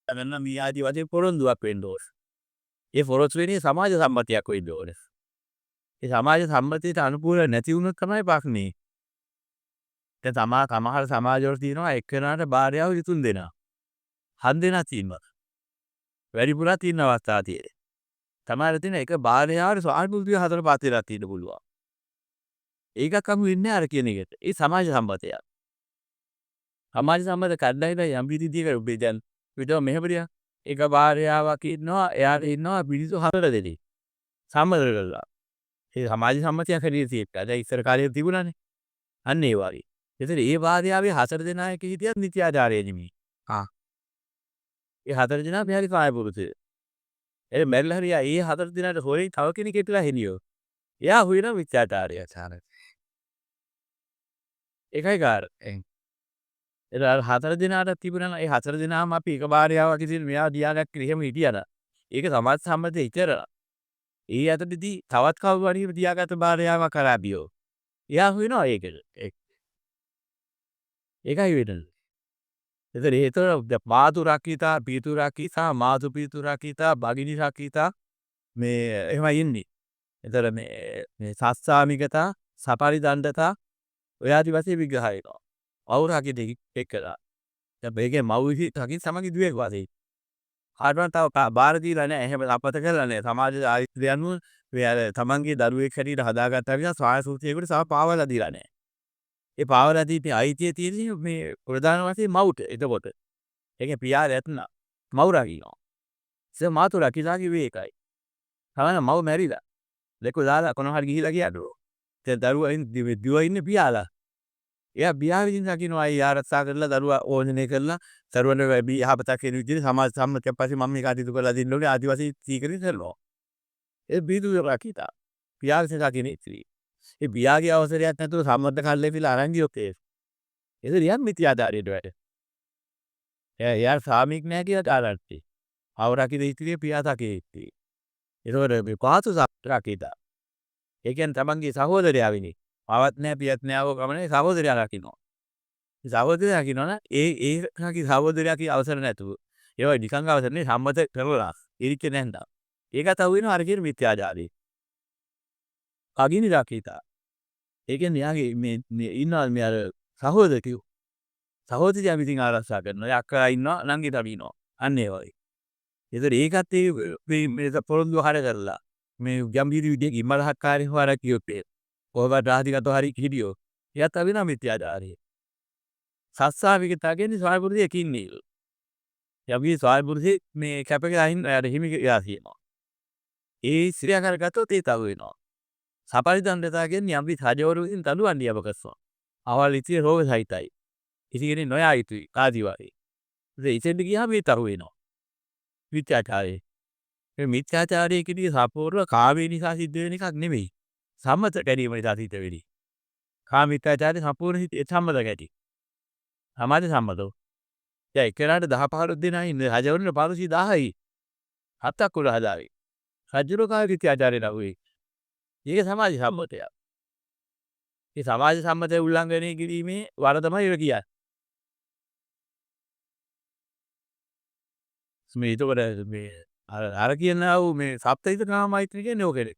කරන මේ ආදි වශයෙන් පොරොන්දුවක් වෙන්න ඕන. ඒ පොරොන්දු වෙන්නේ සමාජ සම්මතියක් වෙන්න ඕන. ඒ සමාජ සම්මතියට අනුකූල නැති වුණොත් තමයි ප්‍රශ්නේ. දැන් සමහර සමාජවල තියෙනවා එක්කෙනාට භාර්යාව 3 දෙනා. 7 දෙනාත් ඉන්නවා. වැඩිපුරත් ඉන්න අවස්ථා තියෙනවා. සමහර තියෙන එක භාර්යාවට ස්වාමි පුරුෂයා 4 5 දෙනාත් ඉන්න පුළුවන්. ඒකක් අහු වෙන්නේ අර කියන එකට. ඒ සමාජ සම්මතයක්. සමාජ සම්මත කඩලා ඉඳන් යම් විදිහකට ඔබේ දැන් විතර මෙහෙම දිහා එක භාර්යාවක් ඉන්නවා, එයාට ඉන්නවා පිරිසු 4 දෙනෙක්. සම්මත කරලා. ඒ සමාජ සම්මතයක් හැටියට තියෙනවා. දැන් ඉස්සර කාලේ තිබුණානේ. අන්න ඒ වගේ. ඒතර ඒ භාර්යාවේ 4 දෙනා එක හිටියත් මිත්‍යාචාරය නෙමෙයි. ආ. ඒ 4 දෙනා මෙයාගේ කාය පුරුෂය. ඒ මැරිලා හරි ඒ 4 දෙනාට හොරෙන් තව කෙනෙක් හිටලා හිටියෝ. එයා හොයන මිත්‍යාචාරය. ඒකයි කාරණේ. ඒතර අර 4 දෙනාට තිබුණා නම් ඒ 4 දෙනාම අපි එක භාර්යාවක් විදිහට මෙයා දියාගත් කියලා එහෙම හිටියා නම් ඒක සමාජ සම්මතයේ ඉතර. ඒ අතරදී තවත් කවුරු හරි තියාගත්ත භාර්යාවක් කරා බියෝ. එයා හොයනවා ඒකට. ඒකයි වෙන්නේ. එතන ඒතර මාතු රකිතා, පිතු රකිතා, මාතු පිතු රකිතා, භගිනි රකිතා මේ එහෙමයි ඉන්නේ. එතන මේ මේ සස්සාමිකතා, සපරිදණ්ඩතා ඔය ආදි වශයෙන් විග්‍රහ වෙනවා. මව් රකින්න එක්කලා. දැන් මේකේ මව් විසින් රකින්න සමගි දුවෙක් වශයෙන්. කාටවත් තව බාර දීලා නැහැ. එහෙම සම්මත කරලා නැහැ. සමාජ චාරිත්‍රය අනුව මේ අර තමන්ගේ දරුවෙක් හැටියට හදාගත්තා නිසා ස්වාමි පුරුෂයෙකුට සම පාවලා දීලා නැහැ. ඒ පාවලා දීපේ අයිතිය තියෙන්නේ මේ ප්‍රධාන වශයෙන් මව්ට. එතකොට ඒ කියන්නේ පියා නැත්නම් මව් රකින්නවා. ඒ මාතු රකිලා කිව්වේ ඒකයි. තමන් මව් මැරිලා. දෙක දාලා කොන හරි ගිහිලා කියනවා. දැන් දරුවා ඉන්නේ දුව ඉන්නේ පියාලා. එයා පියා විසින් රකින්නවා. ඒ ආරක්ෂා කරලා දරුවා ඕජනය කරලා දරුවන්ට වැඩි යහපතක් වෙන විදිහට සමාජ සම්මතයක් පස්සේ මම මේ කටයුතු කරලා දෙන්න ඕනේ ආදි වශයෙන් සීකරණ කරනවා. ඒ බිඳුව රකිතා. පියා විසින් රකින්න ඉතිරි. ඒ පියාගේ අවසරයක් නැතුව සම්මත කල්ලේ පිළ අරන් ගියොත් ඒක. ඒක නියම් මිත්‍යාචාරයට වැටෙනවා. එයා සාමික් නෑ කියලා ආරංචි. ආව රකින්න ඉතිරිය පියා රකින්න ඉතිරිය. ඒතකොට මේ පාසු රකිතා. ඒ කියන්නේ තමන්ගේ සහෝදරයා වෙන්නේ. පවත් නෑ පියත් නෑ වගේ කමනේ සහෝදරයා රකින්නවා. සහෝදරයා රකින්නවා නම් ඒ ඒ රකි සහෝදරයාගේ අවසර නැතුව. ඒවා නිකන් අවසර නෙවෙයි සම්මත කරලා ඉරිච්ච නැන්දා. ඒකත් අහු වෙනවා අර කියන මිත්‍යාචාරය. භගිනි රකිතා. ඒ කියන්නේ එයාගේ මේ මේ ඉන්නවා මේ අර සහෝදරයෝ. සහෝදරයා විසින් ආරක්ෂා කරනවා. ඒ අක්කලා ඉන්නවා නංගි තමිනවා. අන්න ඒ වගේ. ඒතර ඒකත් ඒ මේ මේ පොරොන්දු හර කරලා මේ යම් කිසි විදිහකින් මලහක්කාරී හොරක් කියොත් ඒ කොහොමද රාජිකතව හරි හිටියෝ. එයාත් අහු වෙනවා මිත්‍යාචාරය. සස්සාවිකතා කියන්නේ ස්වාමි පුරුෂයෙක් ඉන්නේ. යම් කිසි ස්වාමි පුරුෂයෙක් මේ කැප වෙලා ඉන්න එයාට හිමි වෙලා තියෙනවා. ඒ ස්ත්‍රිය කරගත්තොත් ඒත් අහු වෙනවා. සපරිදණ්ඩතා කියන්නේ යම් කිසි රජවරු විසින් දඬුවම් නියම කරනවා. අවල් ඉතිරි රෝග සහිතයි. කිසි කෙනෙක් නොයා යුතුයි ආදි වශයෙන්. ඉතින් ඉතින්ද ගියාම ඒත් අහු වෙනවා. මිත්‍යාචාරය. මේ මිත්‍යාචාරය කියන්නේ සම්පූර්ණ කාමයේ නිසා සිද්ධ වෙන එකක් නෙමෙයි. සම්මත ගැනීම නිසා සිද්ධ වෙන්නේ. කාම මිත්‍යාචාරය සම්පූර්ණ සම්මත ගැටි. සමාජ සම්මතව. දැන් එක්කෙනාට 10 15 දෙනා ඉන්නේ රජවරුන්ට 400,000යි. හතක් උඩ හදාවේ. රජුරෝ කාම මිත්‍යාචාරයට අහු වෙයි. ඒක සමාජ සම්මතයක්. මේ සමාජ සම්මතය උල්ලංඝනය කිරීමේ වර තමයි ඔය කියන්නේ. මේ එතකොට මේ අර අර කියනා වූ මේ සප්තහිත කාම මෛත්‍රී කියන්නේ ඕකනේ.